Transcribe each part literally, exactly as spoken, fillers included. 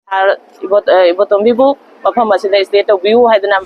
ꯁꯥꯔ ꯏꯕꯣ-, ꯑ, ꯏꯕꯣꯇꯣꯝꯕꯤꯕꯨ ꯃꯐꯝ ꯑꯁꯤꯗ stay ꯇꯧꯕꯤꯌꯨ ꯍꯥꯏꯗꯨꯅ꯫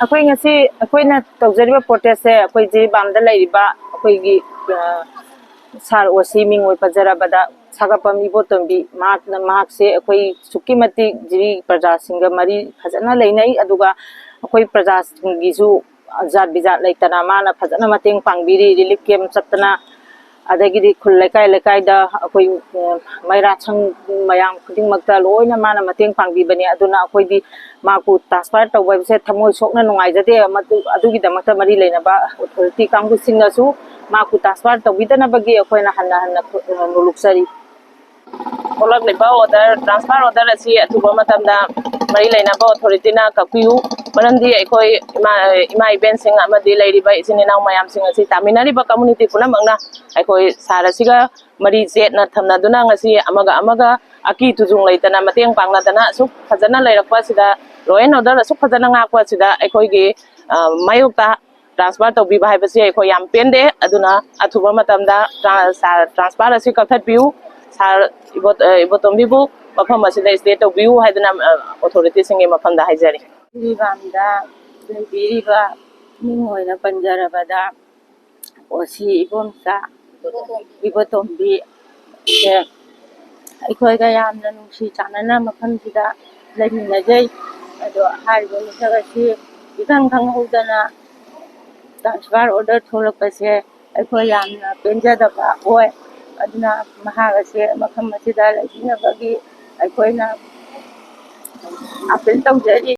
ꯑꯩꯈꯣꯏ ꯉꯁꯤ, ꯑꯩꯈꯣꯏꯅ ꯇꯧꯖꯔꯤꯕ protest ꯁꯦ ꯑꯩꯈꯣꯏ ꯖꯤꯔꯤꯕꯥꯝꯗ ꯂꯩꯔꯤꯕ ꯑꯩꯈꯣꯏꯒꯤ, ꯑ, ꯁꯥꯔ ꯑꯣ ꯁꯤ ꯃꯤꯡ ꯑꯣꯏ ꯄꯟꯖꯔꯕꯗ ꯁꯥꯒꯠꯄꯝ ꯏꯕꯣꯇꯣꯝꯕꯤ, ꯃꯍꯥꯛꯅ, ꯃꯍꯥꯛꯁꯦ ꯑꯩꯈꯣꯏ ꯑꯁꯨꯛꯀꯤ ꯃꯇꯤꯛ ꯖꯤꯔꯤ ꯄ꯭ꯔꯖꯥꯁꯤꯡꯒ ꯃꯔꯤ ꯐꯖꯅ ꯂꯩꯅꯩ꯫ ꯑꯗꯨꯒ ꯑꯩꯈꯣꯏ ꯄ꯭ꯔꯖꯥꯁꯤꯡꯒꯤꯁꯨ ꯖꯥꯠ ꯕꯤꯖꯥꯠ ꯂꯩꯇꯅ ꯃꯥꯅ ꯐꯖꯅ ꯃꯇꯦꯡ ꯄꯥꯡꯕꯤꯔꯤ꯫ Relief camp ꯆꯠꯇꯅ, ꯑꯗꯒꯤꯗꯤ ꯈꯨꯜ ꯂꯩꯀꯥꯏ ꯂꯩꯀꯥꯏꯗ ꯑꯩꯈꯣꯏ, ꯑ, ꯃꯩꯔꯥ ꯁꯪ ꯃꯌꯥꯝ ꯈꯨꯗꯤꯡꯃꯛꯇ ꯂꯣꯏꯅ ꯃꯥꯅ ꯃꯇꯦꯡ ꯄꯥꯡꯕꯤꯕꯅꯤ꯫ ꯑꯗꯨꯅ ꯑꯩꯈꯣꯏꯗꯤ ꯃꯍꯥꯛꯄꯨ transfer ꯇꯧꯕ ꯍꯥꯏꯕꯁꯦ ꯊꯃꯣꯏ ꯁꯣꯛꯅ ꯅꯨꯡꯉꯥꯏꯖꯗꯦ꯫ ꯃꯗꯨ, ꯑꯗꯨꯒꯤꯗꯃꯛꯇ ꯃꯔꯤ ꯂꯩꯅꯕ authority ꯀꯥꯡꯕꯨꯁꯤꯡꯅꯁꯨ ꯃꯍꯥꯛꯄꯨ transfer ꯇꯧꯕꯤꯗꯅꯕꯒꯤ ꯑꯩꯈꯣꯏꯅ ꯍꯟꯅ ꯍꯟꯅ ꯈꯨ-, ꯅꯣꯜꯂꯨꯛꯆꯔꯤ꯫ ꯊꯣꯛꯂꯛꯂꯤꯕ order, transfer order ꯑꯁꯤ ꯑꯊꯨꯕ ꯃꯇꯝꯗ ꯃꯔꯤ ꯂꯩꯅꯕ authority ꯅ ꯀꯛꯄꯤꯌꯨ꯫ ꯃꯔꯝꯗꯤ ꯑꯩꯈꯣꯏ ꯏꯃꯥ, ꯏꯃꯥ ꯏꯕꯦꯟꯁꯤꯡ ꯑꯃꯗꯤ ꯂꯩꯔꯤꯕ ꯏꯆꯤꯟ ꯏꯅꯥꯎ ꯃꯌꯥꯝꯁꯤꯡ ꯑꯁꯤ ꯇꯥꯃꯤꯟꯅꯔꯤꯕ community ꯄꯨꯝꯅꯃꯛꯅ ꯑꯩꯈꯣꯏ ꯁꯥꯔ ꯑꯁꯤꯒ ꯃꯔꯤ ꯆꯦꯠꯅ ꯊꯝꯅꯗꯨꯅ ꯉꯁꯤ ꯑꯃꯒ ꯑꯃꯒ ꯑꯀꯤ ꯇꯨꯖꯨꯡ ꯂꯩꯇꯅ ꯃꯇꯦꯡ ꯄꯥꯡꯅꯗꯅ ꯑꯁꯨꯛ ꯐꯖꯅ ꯂꯩꯔꯛꯄ ꯑꯁꯤꯗ, law and order ꯑꯁꯨꯛ ꯐꯖꯅ ꯉꯥꯛꯄ ꯑꯁꯤꯗ ꯑꯩꯈꯣꯏꯒꯤ, ꯑ, ꯃꯥꯌꯣꯛꯇ transfer ꯇꯧꯕꯤꯕ ꯍꯥꯏꯕꯁꯤ ꯑꯩꯈꯣꯏ ꯌꯥꯝ ꯄꯦꯟꯗꯦ꯫ ꯑꯗꯨꯅ ꯑꯊꯨꯕ ꯃꯇꯝꯗ ꯇ꯭ꯔꯥ-, ꯁꯥꯔ transfer ꯑꯁꯤ ꯀꯛꯊꯠꯄꯤꯌꯨ꯫ ꯁꯥꯔ ꯏꯕꯣ-, ꯑ, ꯏꯕꯣꯇꯣꯝꯕꯤꯕꯨ ꯃꯐꯝ ꯑꯁꯤꯗ stay ꯇꯧꯕꯤꯌꯨ ꯍꯥꯏꯗꯨꯅ, ꯑ, authority ꯁꯤꯡꯒꯤ ꯃꯐꯝꯗ ꯍꯥꯏꯖꯔꯤ꯫ ꯖꯤꯔꯤꯕꯥꯝꯗ ꯂꯩꯕꯤꯔꯤꯕ ꯃꯤꯡ ꯑꯣꯏꯅ ꯄꯟꯖꯔꯕꯗ ꯑꯣ ꯁꯤ ꯏꯕꯣꯝꯆꯥ ꯏꯕꯣꯇꯣꯝꯕꯤ ꯁꯦ ꯑꯩꯈꯣꯏꯒ ꯌꯥꯝꯅ ꯅꯨꯡꯁꯤ ꯆꯥꯟꯅꯅ ꯃꯐꯝꯁꯤꯗ ꯂꯩꯃꯤꯟꯅꯖꯩ꯫ ꯑꯗꯣ ꯍꯥꯏꯔꯤꯕ ꯃꯤꯁꯛ ꯑꯁꯤ ꯏꯈꯪ ꯈꯪꯍꯧꯗꯅ transfer order ꯊꯣꯛꯂꯛꯄꯁꯦ ꯑꯩꯈꯣꯏ ꯌꯥꯝꯅ ꯄꯦꯟꯖꯗꯕ ꯑꯣꯏ꯫ ꯑꯗꯨꯅ ꯃꯍꯥꯛ ꯑꯁꯦ ꯃꯐꯝ ꯑꯁꯤꯗ ꯂꯩꯕꯤꯅꯕꯒꯤ ꯑꯩꯈꯣꯏꯅ appeal ꯇꯧꯖꯔꯤ꯫